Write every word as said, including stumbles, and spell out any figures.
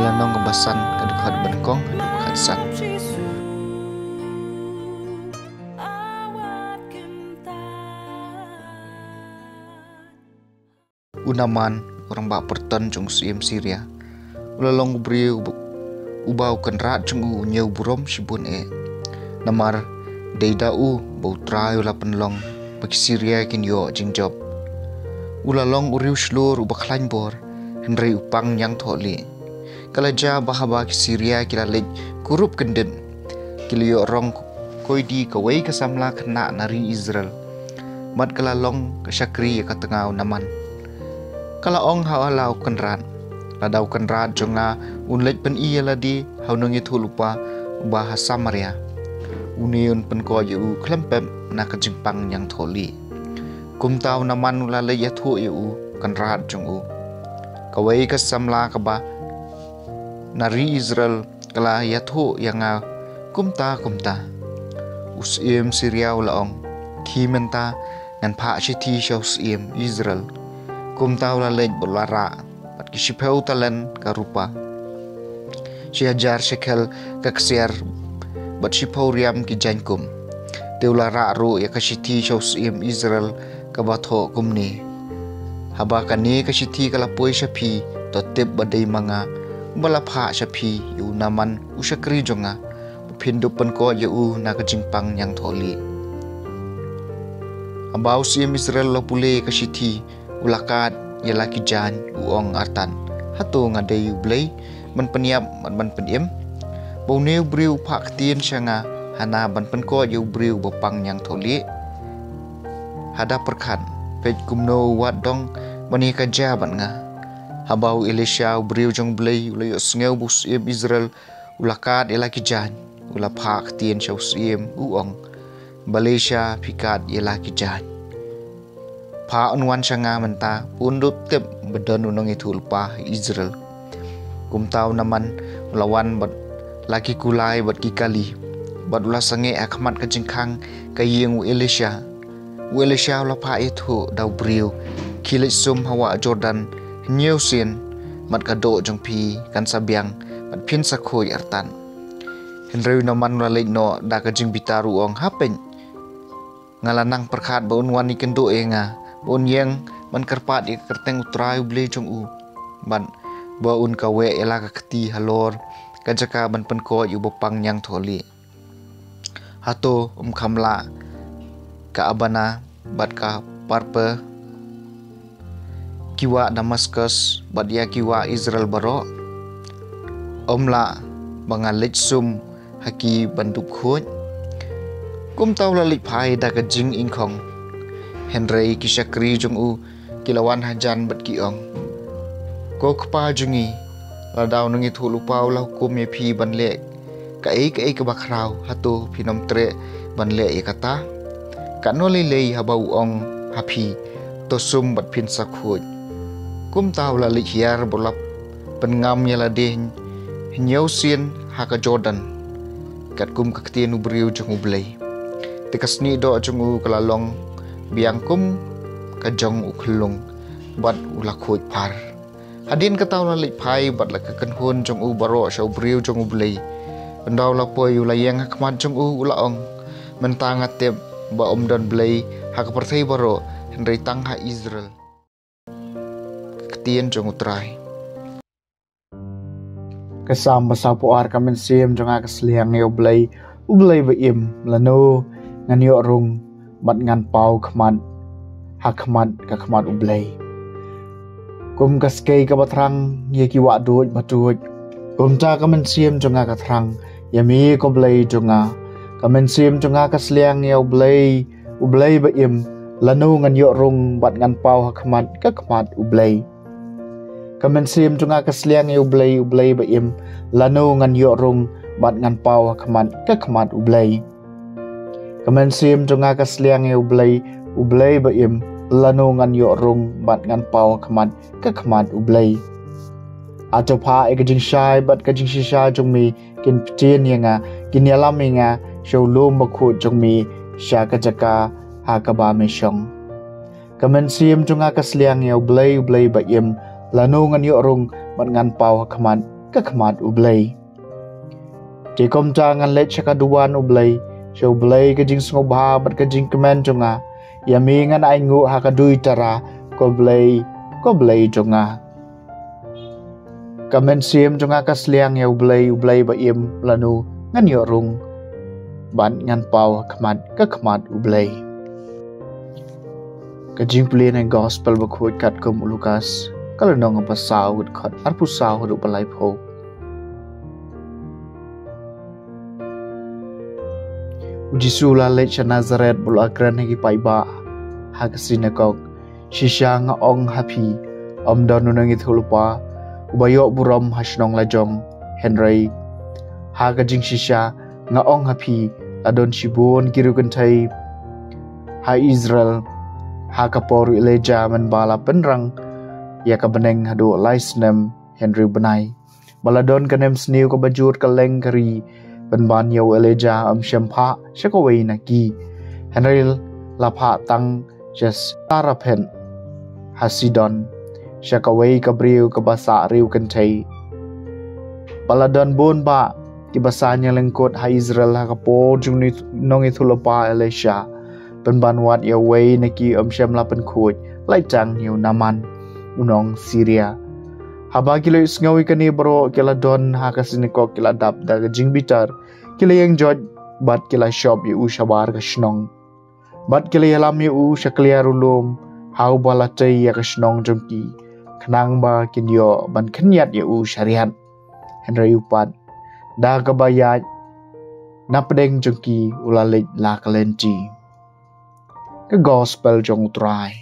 Lynnong ba san, ka dkhot ba nyngkong haduh ba khatsan. U Naaman, u rangbah pyrton jong u syiem Syria, u la long u briew uba u kynrad jong u u ñiew burom shibun eh. Namar dei da u ba U Trai u la pynlong ba ki Syria kin ïoh jingjop. U la long u riewshlur uba khlaiñ bor, hynrei u pang ñiangthohlieh. Ka la jia ba haba ki Syria ki la leit kurup kyndit, ki la ïoh rong koidi kawei ka samla khynnah na ri Israel, bad ka la long ka shakri ïa ka tnga u Naaman. Ka la ong ha u la u kynrad, lada u kynrad jong nga un leit pyni ïa lade ha u nongïathuhlypa uba ha Samaria, une un pynkoit ïa u khlem pep na ka jingpang ñiangthohlieh. Kumta u Naaman u la leit ïathuh ïa u kynrad jong u. Kawei ka samla kaba na ri Israel ka la ïathuh ïa nga kumta kumta. U syiem Syria u la ong, khie mynta ngan phah shithi sha u syiem Israel. Kumta u la leit bad u la rah bad ki shiphew talent ka rupa, shi hajar shekel ka ksiar, bad shiphew riam ki jaiñkum. Te u la rah ruh ïa ka shithi sha u syiem Israel kaba thoh kumne: Haba kane ka shithi ka la poi sha phi, to tip ba dei ma nga ba la phah sha phi ïa u Naaman u shakri jong nga, ba phin dup pynkoit ïa u na ka jingpang ñiangthohlieh. Haba u syiem Israel u la pule ka shithi, u la kad ïa la ki jaiñ, u ong artat, hato nga dei U Blei ban pynïap bad ban pynim, ba une u briew u phah ktien sha nga hana ban pynkoit ïa u briew ba pang ñiangthohlieh? Hada pyrkhat, peit kumno u wad dong ban ïa ka jia bad nga. Haba u Elisha u briew jong U Blei u la ïohsngew ba u syiem Israel u la kad ïa la ki jaiñ, u la phah ktien sha u syiem, u ong, balei sha phi kad ïa la ki jaiñ? Phah un wan sha nga mynta, un dup tip ba don u nongïathuhlypa ha Israel. Kumta u Naaman u la wan bad la ki kulai bad ki kali, bad u la sangeh ha khmat ka jingkhang ka ïing u Elisha. U Elisha u la phah ïathuh da u briew, khie leit sum ha wah Jordan hynñiew sien, bad ka doh jong phi kan sa biang, bad phin sa khuid artat. Hynrei u Naaman u la leit noh da ka jingbitar, u ong, hapeit, nga la nang pyrkhat ba un wan ïakynduh ïa nga, ba un ïeng ban kyrpad ïa ka kyrteng U Trai U Blei jong u, bad ba un kaweh ïa la ka kti halor ka jaka ban pynkoit ïa u ba pang ñiangthohlieh. Hato ym kham lah ka Abana bad ka Parpar, ki wah Damaskus, bad ïa ki wah Israel baroh? Ym lah ba nga leit sum ha ki ban dup khuid? Kumta u la leit phai da ka jingïngkhong. Hynrei ki shakri jong u ki la wan hajan bad ki ong, ko kpa jong ngi, lada u nongïathuhlypa u la hukum ïa phi ban leh kaei kaei kaba khraw, hato phin ym treh ban leh ïa kata? Katno lei lei haba u ong ha phi, to sum bad phin sa khuid. Kumta u la leit hiar bad u la pynngam ïa lade hynñiew sien ha ka Jordan, katkum ka ktien u briew jong U Blei. Te ka snieh doh jong u ka la long biang kum ka jong u khyllung, bad u la khuid phar. Hadien kata u la leit phai bad la ka kynhun jong u baroh sha u briew jong U Blei. Ynda u la poi u la ïeng ha khmat jong u, u la ong, mynta nga tip ba ym don Blei ha ka pyrthei baroh, hynrei tang ha Israel. Ka ktien jong U Trai. Ka Salm ba sawphew ar. Ka mynsiem jong nga ka sliang ïa U Blei, U Blei ba im, lano ngan ïoh rung bad ngan paw khmat ha khmat ka khmat U Blei? Kum ka skei kaba thrang ïa ki wahduid batuid, kumta ka mynsiem jong nga ka thrang ïa me, ko Blei jong nga. Ka mynsiem jong nga ka sliang ïa U Blei, U Blei ba im, lano ngan ïoh rung bad ngan paw ha khmat ka khmat U Blei? Ka mynsiem jong nga ka sliang ïa U Blei, U Blei ba im, lano ngan ïoh rung bad ngan paw ha khmat ka khmat U Blei? Ka mynsiem jong nga ka sliang ïa U Blei, U Blei ba im, lano ngan ïoh rung bad ngan paw ha khmat ka khmat U Blei? Ato phah ïa ka jingshai bad ka jingshisha jong me, kin pyntieng ïa nga, kin ïalam ïa nga sha u lum bakhuid jong me, sha ka jaka ha kaba me shong. Ka mynsiem jong nga ka sliang ïa U Blei, U Blei ba im, lano ngan ïoh rung bad ngan paw ha khmat ka khmat U Blei. Te kumta ngan leit sha ka duwan U Blei, sha U Blei ka jingsngewbha bad ka jingkmen jong nga. Ïa me ngan ainguh ha ka duitara, ko Blei, ko Blei jong nga. Ka mynsiem jong nga ka sliang ïa U Blei, U Blei ba im, lano ngan ïoh rung bad ngan paw ha khmat, ka khmat U Blei. Ka jingpule na Gospel bakhuid katkum u Lukas, ka lynnong ba saw, dkhot arphew saw haduh ba laiphew. U Jisu u la leit sha Nasaret, bad u la kren ha ki paidbah ha ka sinagog. Shisha nga ong ha phi, ym don u nongïathuhlypa uba ïoh burom ha shnong la jong. Hynrei ha ka jingshisha nga ong ha phi, la don shibun ki riewkynthei ha Israel ha ka por u Elijah, mynba la pynrang ïa ka bneng haduh lai snem hynriew bnai. Ba la don ka nemsniew kaba jur ka leng ka ri, pynban ïa u Elijah ym shym phah sha kawei na ki. Hynrei la phah tang sha Sarephet ha Sidon, sha kawei ka briew kaba sah riewkynthei. Ba la don bun bah kiba sah ñianglyngkut ha Israel ha ka por jong u nongïathuhlypa Elisha, pynban wat ïa uwei na ki ym shym la pynkhuid, lait tang ïa u Naaman, u nong Syria. Haba ki la ïohsngew ïa kane baroh, ki la don ha ka sinagog ki la dap da ka jingbitar, ki la ïeng joit bad ki la shop ïa u shabar ka shnong. Bad ki la ïalam ïa u sha kliar u lum, ha uba la tei ïa ka shnong jong ki, khnang ba kin ïoh ban khynñiat ïa u sha riat. Hynrei u pat, da kaba ïaid napdeng jong ki, u la leit la ka lynti. Ka Gospel jong U Trai.